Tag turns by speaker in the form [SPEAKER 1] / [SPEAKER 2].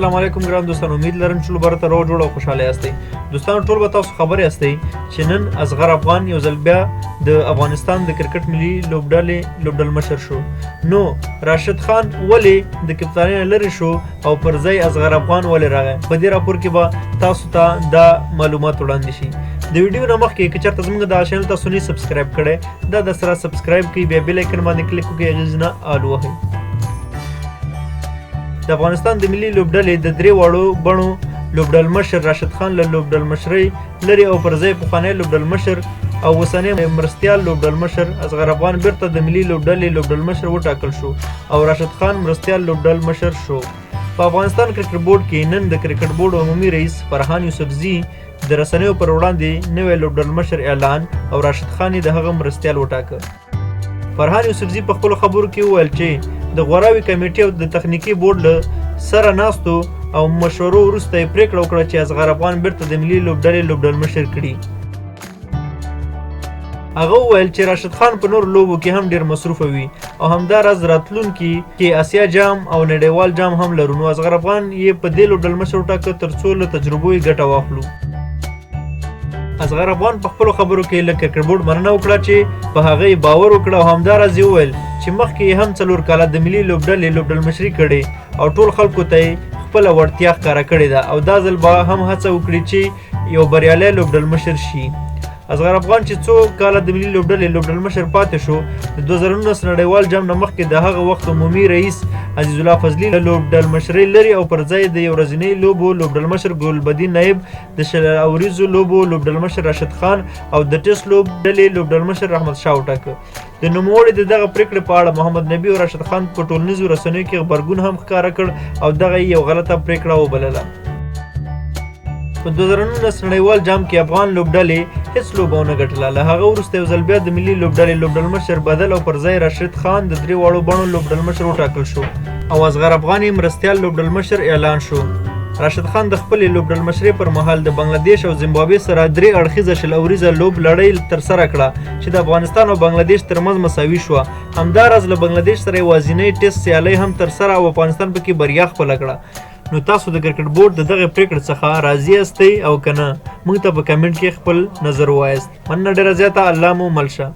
[SPEAKER 1] السلام علیکم ګران دوستانو، امید لرم چې ټول برته روغ جوړ او خوشاله یاستئ. دوستانو، ټول به تاسو خبر یاستئ چې نن اصغر افغان یو ځل بیا د افغانستان د کرکټ ملي لوبډلې لوبډلمشر شو. نو راشد خان ولې د کپتانۍ نه لرې شو او پر ځای اصغر افغان ولې راغی؟ په دې راپور کې به تاسو ته دا معلومات وړاندې شي. د ویډیو نه مخکې که چېرته زموږ دا چینل تاسو نه subscribe کړی، دا د سره subscribe کړئ، بیا bell icon باندې کلیک وکړئ، هغې نه all وهئ. د افغانستان د ملي لوبډلې د درې واړو بڼو لوبډلمشر راشد خان له لوبډلمشرۍ لرې او پر ځای پخوانی لوبډلمشر او اوسنی مرستیال لوبډلمشر اصغر افغان بیرته د ملي لوبډلې لوبډلمشر وټاکل شو او راشد خان مرستیال لوبډلمشر شو. په افغانستان کرکټ بورډ کې نن د کرکټ بورډ عمومي رئیس فرهان یوسفزي د رسنیو پر وړاندې نوی لوبډلمشر اعلان او راشد خان یې د هغه مرستیال وټاکه. فرهان یوسفزي په خپلو خبرو کې وویل چې د غوراوي کمیټې او د تخنیکي بورډ له سره ناستو او مشورو وروسته یې پرېکړه وکړه چې اصغر افغان بیرته د ملي لوبډلې لوبډلمشر کړي. هغه وویل چې راشد خان په نورو لوبو کې هم ډېر مصروف وي او همداراز راتلونکي کې اسیا جام او نړیوال جام هم لرو، نو اصغر افغان یې په دې لوبډلمشر وټاکه ترڅو له تجربو یې ګټه واخلو. اصغر افغان په خپلو خبرو کې له کرکټ بورډ مننه وکړه چې په هغه یې باور وکړ او همداراز یې وویل چې مخکې یې هم 4 کاله د ملي لوبډلې لوبډلمشري کړې او ټول خلکو ته یې خپله وړتیا ښکاره کړې ده او دا ځل به هم هڅه وکړي چې یو بریالی لوبډلمشر شي. اصغر افغان چې څو کاله د ملي لوبډلې لوبډلمشر پاتې شو، د 2019 نړیوال جام نه مخکې د هغه وخت عمومي رئیس عزیز الله فضلي له لوبډلمشرۍ لرې او پر ځای د یو ورځنۍ لوبو لوبډلمشر ګلبدین نایب، د 20 اوریزو لوبو لوبډلمشر راشد خان او د ټیسټ لوبډلې لوبډلمشر رحمت شاه وټاکه. د نوموړي د دغه پرېکړې په اړه محمد نبي او راشد خان په ټولنیزو رسنیو کې غبرګون هم ښکاره کړ او دغه یې یو غلطه پرېکړه وبلله. په 2019 نړیوال جام کې افغان لوبډلې هیڅ لوبه ونه ګټله. له هغه وروسته یو ځل بیا د ملي لوبډلې لوبډلمشر بدل او پر ځای راشد خان د درې واړو بڼو لوبډلمشر وټاکل شو او اصغر افغان یې مرستیال لوبډلمشر اعلان شو. راشد خان د خپلې لوبډلمشرۍ پر مهال د بنګلادیش او زیمبابوې سره درې اړخیزه 20 اوریزه لوب لړۍ ترسره کړه چې د افغانستان او بنګلادیش ترمنځ مساوي شوه. همداراز له بنګلادیش سره یوازینۍ ټیسټ سیالۍ هم ترسره او افغانستان پکې بریا خپله کړه. نو تاسو د کرکټ بورډ د دغې پرېکړې څخه راضي یاستئ او که نه؟ موږ ته په کمنټ کې خپل نظر ووایاست. مننه ډېره زیاته، الله مو مل شه.